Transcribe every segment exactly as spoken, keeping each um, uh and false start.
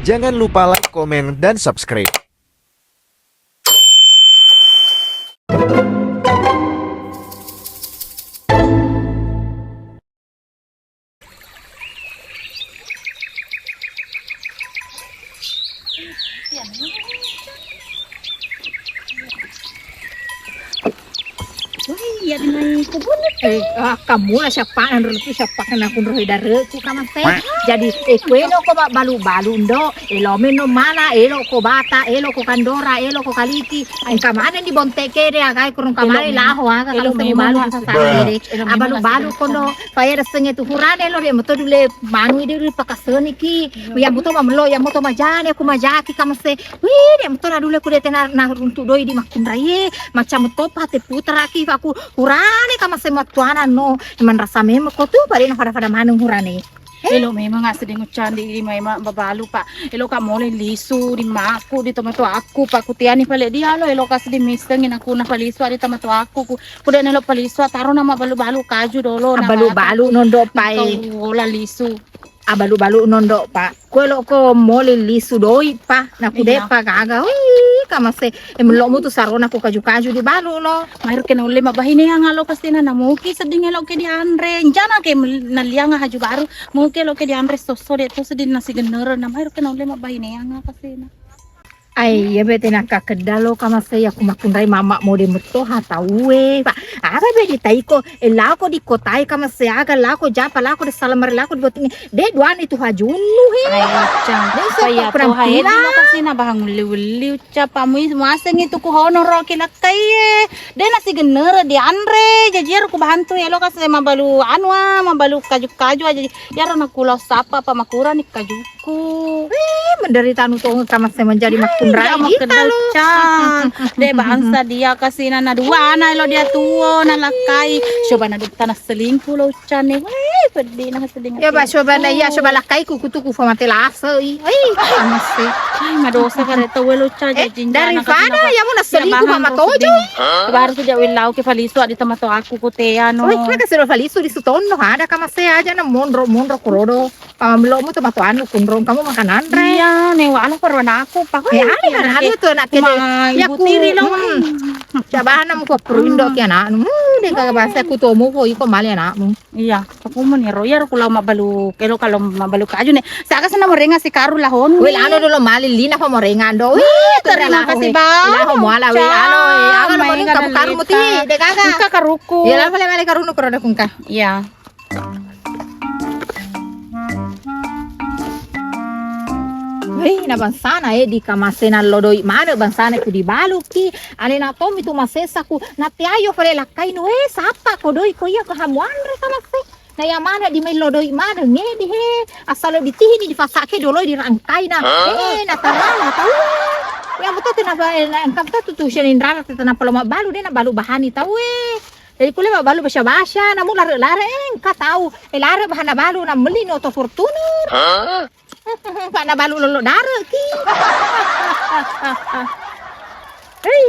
Jangan lupa like, komen, dan subscribe. Wih, iya di mai kubun. Eh, ah, kamu lah siapa nang roti siapa kena kun roh dare tu kaman teh. Jadi, eh, kue no ko balu-balu ndo, eh, lo meno mana, elo ko bata, elo ko kandora, elo ko kaliki. Engka maneng di bontek kede, agai kurung kamane laho aga elo kamu teh memang balu mas- sasana kede. Elo memang abalu-balu mas- kono. Faya ressengnge tu hurane lo, de' moto dule manu de' dule pakaseni ki. Iya. Iya moto mamelo, iya moto majane, aku majaki kamase. Wih, de' moto na dule ku de' tena na runtu doi di makkunrai. Macam moto pate putra ki, aku hurane kamase mattuana no. Manrasa memang ko tu, bare na pada-pada maneng hurane. Eh? Elo memang asseding ucandi di mai ma-, babalu, Pak. Elo ka mole lisu di maku, di tomatoakku, Pak. Kutiani pale dia lo, elo ka seding misengi naku na palisu di tomatoakku. Ku Ku de' nelo palisu, taro na mabbalu-balu kaju dolo, na abbalu-balu nondo, Pak, e. Engka uwola lisu. Abbalu-balu nondo, Pak. Kuelo ko mole lisu doi, Pak. Na ku de' pa gaga. Wih, kamase. Eh, melo mutu sarona ku kaju-kaju dibalu lo. Mairo ke naulle mabbahineang alo kasina, na muki sedding elo ke dianre. Njana ke mel-, nalianga haju baru. Muki elo ke dianre sosso de' to sedding nasi gennere. Na mairo ke naulle mabbahineang kasina. Ai, iya bete nangka kedda lo kamase, iya ku makkunrai mama mode metto ha tauwe, Pak. Aga be ditaiko, e, lao ko di kotae kamase, aga lao ko japa, lao ko de salamare, lao ko di botting. De' duani tu hajunnu he. Ai, Ucca. De' so iya pa to hae penampilan. Di lokasi na bahang ulli-ulli, Ucca. Pamui maseng itu ku honoro ki lakkai e. De' nasi gennere dianre, jaji ero ku bahantu elo kase mabalu anu a, mabalu kaju-kaju aja. Iyaro nakulo sapa pa makurani kaju. Ku. Eh, menderita anu tongeng kamase menjadi makkunrai kita lo. Ucca. De' bangsa dia kasina na dua ana lo dia tuo na lakkai. Coba na dutta na selingkuh lo Ucca ne. Weh, peddi na selingkuh. Ya, ba, coba na iya, coba lakkai ku kutu ku fa mate lase i. Weh, kamase. Ai, madosa kare tau lo Ucca. Eh, daripada ya mau na selingkuh mama tojo. Baru tu jauh lau ke falisu di tempat aku koteano. Weh, maka sudah falisu di sutonno ada kamase aja na mondro-mondro kurodo. Pammelo'mu tu matu anu kunrong kamu makan anre. Iya, ne wala perwanaku pakai. Ya, aneh kan anu tu anak kecil. Ya ku tiri lo. Cabana mu ko perindo ki anakmu. Hmm, de' kagak bahasa ku tomu ko iko mali anakmu. Iya, aku meniro ya ku lau mabalu, kelo kalau mabalu kaju ne. Saka sana morenga si karu lahon. Wih, anu dulu mali lina pa morenga do. Wih, terima kasih bang. Ila ho muala wih, alo, alo mani kabu karu muti, de' kagak. Engka karuku. Iya, lah mali mali karunu kuroda kungka. Iya. Wei, na bangsana, eh, di kamasena lo doi maneng bangsana ku dibaluki. Alena tommi tu masessa ku, na teayo fale lakkainu, eh, sapa ko doi ko iya ko hamuanre kamase. Na iya maneng di maillo doi maneng, eh, di he. Asal ditihini di fasake doloi dirangkaina. Eh, na tarala tau. Ya muto tu na ba-, eh, na engka tu tu sininrara tu na palo mabbalu de na balu bahani tau, eh. Jadi kulle mabbalu basya-basya, namu lare-lare, eh, engka tau. Eh, lare bahanna balu, na melli ni oto Fortuner. Hah? Pa na balu lolo dare ki. Hei.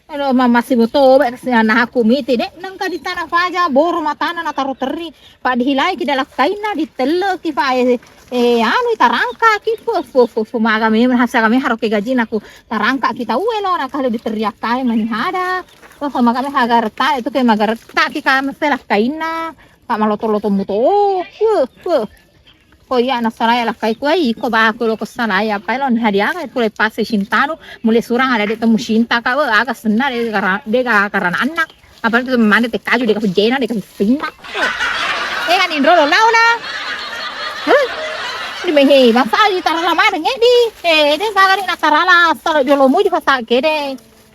Alo, ma-, masih muto, be, kasi anak aku miti, de, nengka di tanah faja, boro matana na taru terri. Pa dihilai ki dalam kaina, ditelle ki, pa, eh, eh, anu, tarangka ki, fu, fu, fu, fu, maga memang, hasa kami haro ke gaji naku, tarangka ki tau, eh, lo, na kalau diteriak kai mani hada. Ko, ko magame hagarta, itu ke magarta ki kame se lakkainna. Pa maloto-loto muto. Weh, weh. Ko iya nassalai lakkai ku, ai, ko ba aku lo ko salai apa lo ni hadiah ka tu le pas sintanu, mule surang ada de temu cinta ka, weh, aga senna de kara-, de ka karana anak. Apa tu mane te kaju de ka pujena de ka sinna. Eh, kan indro lo lau na. Huh? Di mehe, masa di tarala mane ngedi. Eh, de saga di na tarala, salo jolo mu di pasake de.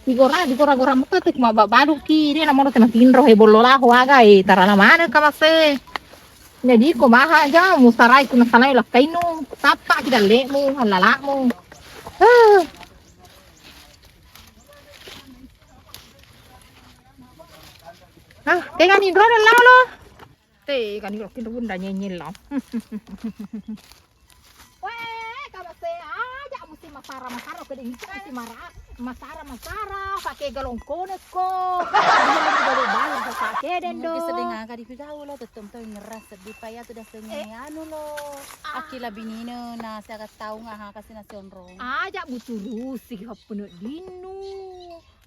Digora, digora-gora muka tu cuma babalu ki, de namono tena tinro he bollo laho aga, eh, tarala mane ka mase. Jadi ko maha aja musarai kuna sanai lakkainu, tapa ki dallemu, allalakmu. Huh. Ah, tega ni dro dallalo. Te, kan iro kinro bunda nyenyel lo. Weh, kamase aja musim apa Masara-masara ko deng itu kasi mara, masara-masara pake galong konekko. Balik-balik sasa kedeng do. Mungkin sedeng aga dipigau lo, tettem to ngerasa seddi pa iya tu dasengnge anu lo. Akila binine na siaga tau ngaha kasi nasi onrong. Aja buturusi happenek dinu.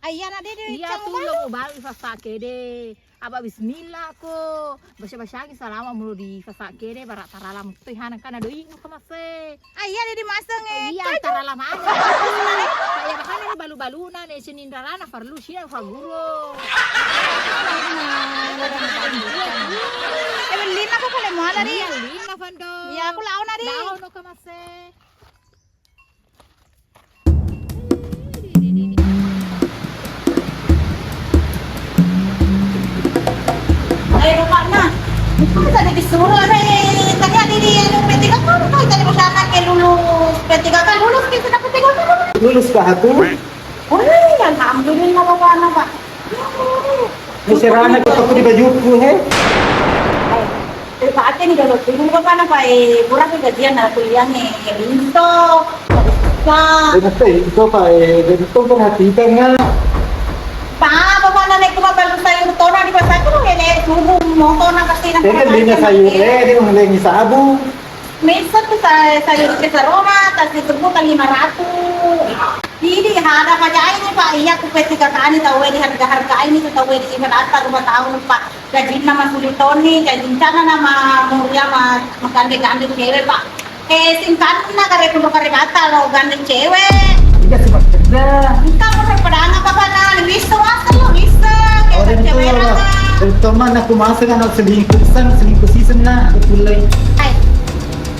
Ayana dede. Iya tu lo balik sasa kede. Aba bismillah ko. Basya-basyaki salama mulo di sasa kede, bara tarala muttoi hana kana doi no kamase. Ayya dede maseng e. Iya, tarala mana. Iya makana ni balu-baluna ne sininralana farlu sia faguro. Eh, bellina ko kale muala ri. Iya, bellina fando. Iya, aku laona ri. Laono kamase. Eh, bapakna, bukan tadi disuruh, eh, tadi ada di, anu, P tiga K, bukan tadi masyarakat ke lulus P tiga K, lulus ke sudah P tiga K, lulus. Lulus, Pak, aku. Wih, alhamdulillah, bapakna, Pak. Ini serana kita aku di bajuku, he. Eh, pake ni dolo tu, bapakna, Pak, eh, kurang gajian na kuliah ni, eh, linto. Pak. Eh, nate, itu, Pak, eh, itu perhatikan, nggak? Pak, bapakna, naik ke bapak lu sayur tona di pasar tu, eh, subuh, mau tona pasti nak. Eh, belinya sayur, eh, dia mengenai sabu. Mesa tu sa-, sayur ke saroma, kasi tebu ka lima ratus. Jadi, hada paja ini, Pak, iya, ku P tiga K ni tau, eh, diharga-harga ini tu tau, eh, di ibarat rumah tahun, Pak. Gajinna masuli toni, gajin cana nama mulia ma-, magande-gande cewek, Pak. Eh, singkanna kare pondok kare kata lo gande cewek. Iya, sih, Pak. Engka mo padang apa, Pak, na, bisa, Mas, lo bisa. Oh, kayak dan cewek itu, lah. Dan teman aku masuk anak selingkuh, sang selingkuh season na, aku mulai. Hai.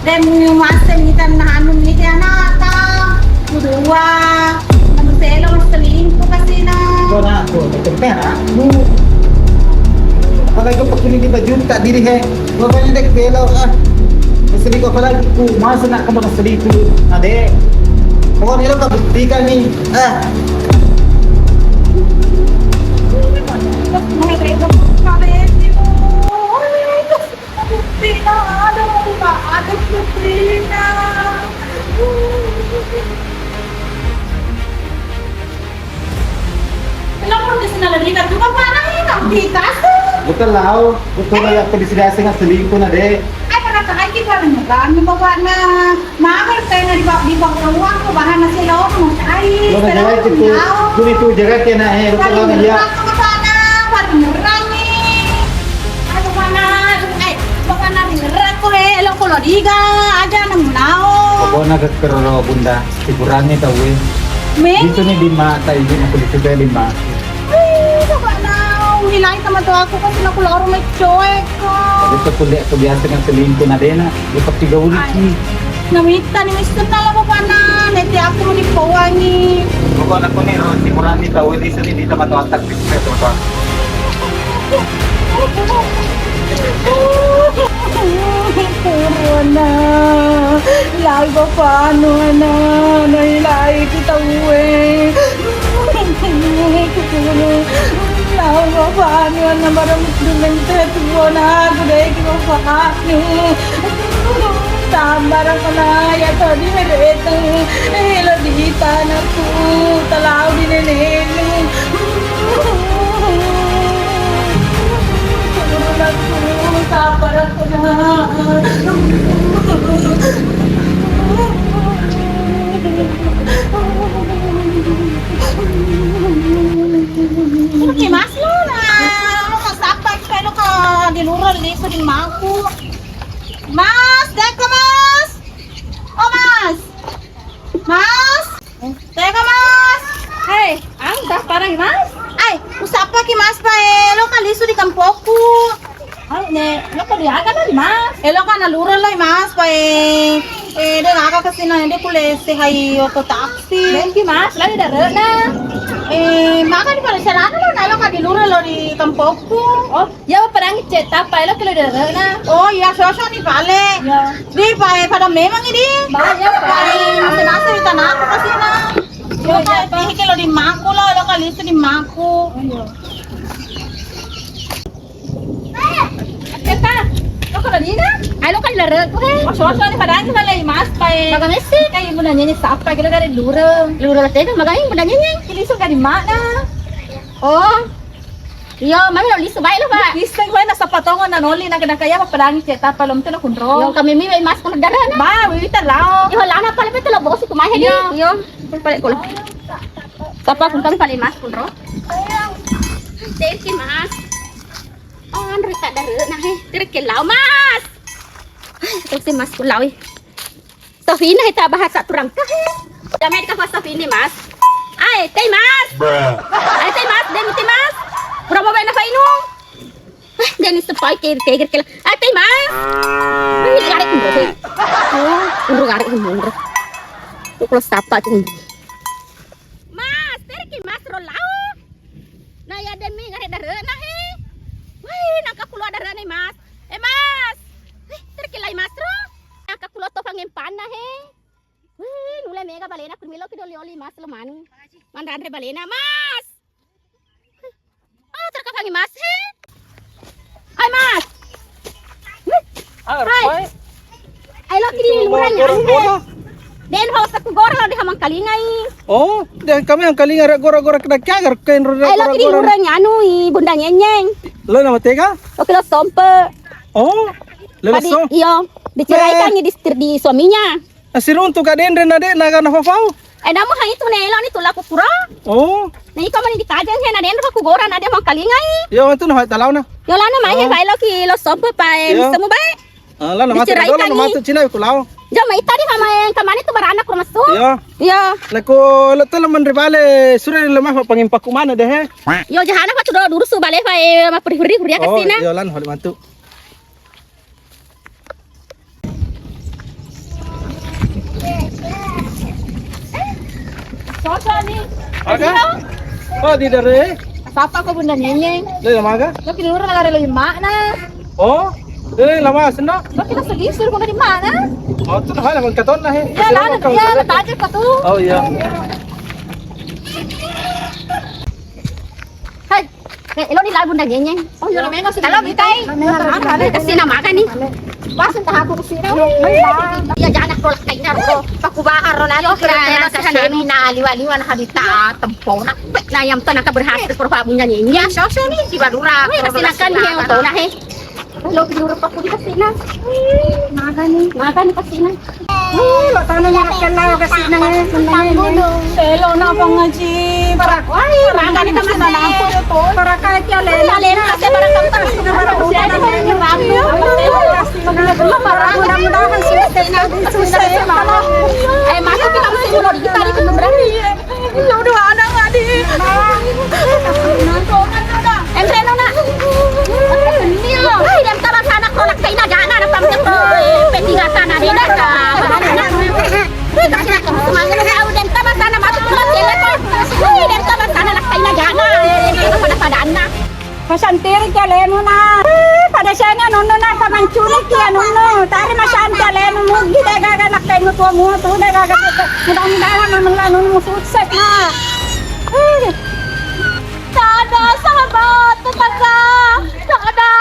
Dan maseng ikan anu ni anakta, kedua, anu selo selingkuh kasina. Kau nak aku, itu kan anakmu. Apalagi kau pakai ini baju tak diri, he. Makanya dek belok, ah. Selingkuh apalagi ku, masa nak kamu selingkuh, adek. Pokoknya lo kau buktikan nih, ah. Putrina, ada, ada putrina. Kenapa udah senang lagi? Kan cuma parah ya, kamu di kasur. Bukan lau, bukan lau, aku di sini asing selingkuh, nah, Dek. Ai, pernah kaji bareng kami, pokoknya. Mager tena di pa-, di pangkaluang ko bahana selo ko masai. Lo na jaga itu. Jadi tu jaga kena, eh, lo kalau dia. Paringerang ni. Aduh, mana? Eh, pokoknya ringerang ko, eh, lo ko lo diga aja nang nao. Pokoknya ke kero Bunda, dikurangi tau, eh. Itu ni di mata ini, aku disukai lima. Wih, coba nau, hilai sama tu aku kan sila kulo rumah coek ko. Itu kuliah kebiasaan yang selingkuh nadena, itu tiga uliki. Namitta ni mister nala bapana, nanti aku mau dipawangi. Pokoknya aku ni ro, si Murani tahu di sini di tempat otak di sini tempat. Corona, lai bapanu ana, nai lai ki tauwe. Lai bapanu ana, barang dumen te tuona, gudai ki bapanu. Sabar ana, ya tadi mereteng, elo di tanakku, talau di nenekmu. Oke, Mas, lo na, lo ka sapa, kita lo ka di lurah, lisu di mangku. Mas, deko, Mas. Oh, Mas. Mas. Tega, Mas. Hei, anta parang, Mas? Ai, usappa ki, Mas, pae lo ka lisu di kampokku. Ai, ne, lo ka diaga tadi, Mas? Eh, lo ka na lurah lo, Mas, pae. Eh, de aga kasina de kule sehai oto taksi. Mungkin, Mas, lagi darena. Eh, maka di pada sarana lo, na lo ka di lurah lo di kampokku. Oh, iya, parangi cetta, paelo kelo dere na. Oh iya, sosok ni pale. Iya. Di pae pada memang ini. Bahaya, pae. Masa-masa di tanah aku kasih na. Iya, iya, Pak. Ini kelo di maku lo, lo kali itu di maku. Oh, iya. Cetta, lo kelo Ina, ayo kali lare ku he. Oh, so, so, ni padang kita lagi mas pai. Maga mesi. Kai bunda nyenye sapa kira dari lureng. Lureng teh maga ini bunda nyenye. Kili so dari mana? Oh. Iyo, mami lo lisu bae lo, Pak. Bisa gue na sapa tongo na noli na kena kaya apa pedangi cek tapa lo mungkin aku nro. Iyo, kami mi mas kuno dara na. Ba, wi ta lao. Iyo, lana pale pe lo bosi kumahe ni. Iyo. Iyo, pale kulo. Sapa kun kami pale mas kunro. Thank you, Mas. Oh, anre ta dara na he. Terke lao, Mas. Terus si Mas kulao. Safina, ita bahasa turang kah? Damai di kafa Safini, Mas. Ai, tei, Mas. Ai, tei, Mas, den, tei, Mas. Pura mau bena fainu. Eh, den sepai ke teger kela. Ai, tei, Mas. Ini gare kumbo. Oh, kumbo gare kumbo. Kok lo sapa tuh? Mas, terki Mas ro lau. Nah, ya den mi gare dare na he. Wih, nangka kulo dare ni, Mas. Eh, Mas. Eh, terki lai Mas ro. Nangka kulo to fangempana he. Wih, nula mega balena, kun melo ki doli-oli Mas lo manu. Manranre balena, Mas. Oh, terkafangi Mas he. Hai, Mas. Hai. Hai. Ai lo kini lurang ya. Den ho saku gora lo di hamang kalingai. Oh, den kami yang kalinga rek gora-gora kena kiagar kain roda. Ai lo kini lurang anu i bunda nyenyeng. Lo nama tega? Oke lo sompe. Oh. Lo so. Iyo, diceraikan di, di suaminya. Nasiruntu ka denre na de naga na fafau. Eh, namu ha itu nelo ni tulaku kura. Oh. Na iko mani dikajeng he na denre ku gora na de mau kalingai. Yo, itu na hai talau na. Yo lana mai he bae lo ki lo sompe pae. Yo. Semu bae. Ah, lana matu. Diceraikan ni. Matu Cina ku lao. Jo mai tadi mama yang kemana itu baranak rumah su. Yo. Yo. Lako lo telo menri bale sure lemah pangin paku mana de he. Yo jahana fa tu do durusu bale fa e ma peri-peri kuria kasina. Oh, yo lana hol matu. Sosok ni. Aga? Oh, di dare. Sapa ko bunda nyenyeng? Dari mana? Lo kini urang lari lagi mana? Oh, dari lama seno. Lo kira sedih suruh di mana? Oh, tu hal yang katonna he. Ya lah, ya lah tadi kau tu. Oh iya. Hai. Eh, elo ni lai bunda nyenyeng. Oh, iya, mega sih. Kalau bitai. Kasina magani. Pas entah aku kasina. Iya, jana kolak kaina ro. Paku bahar ro na. Iya, kira-kira kasina na liwa-liwa na habita tempona. Na yang tana ka berhasil perfa bunda nyenyeng. Iya, so so ni di Madura. Kasina kan he otona he. Lo dulu paku di kasina. Magani, magani kasina. Eh, lo tana ni akan lao kasina. Telo na pangaji. Para wai, magani kasina na aku. Para kai kia le. Ale na se para kau tak. Mudah-mudahan sukses. Eh, masuk kita mesti mau di kita di. Iya, udah ada nggak di? Entreno na. Hai, dem tama sana kolak kaina jana na pamte ko. P tiga sana de na. Hai, kasih aku semangat. Hai, dem tama sana masuk kolak cewek ko. Hai, dem tama sana lak kaina jana. Pada-pada anak. Pasantiri ki alenu na. Eh, pada sena nunnu na pamancuni ki anunnu. Tari masanti alenu mugi de gaga nakkaingu tuamu tu de gaga. Mudah-mudahan mamella nunnu sukses na. Eh. Tada sahabat tetangga. Tada.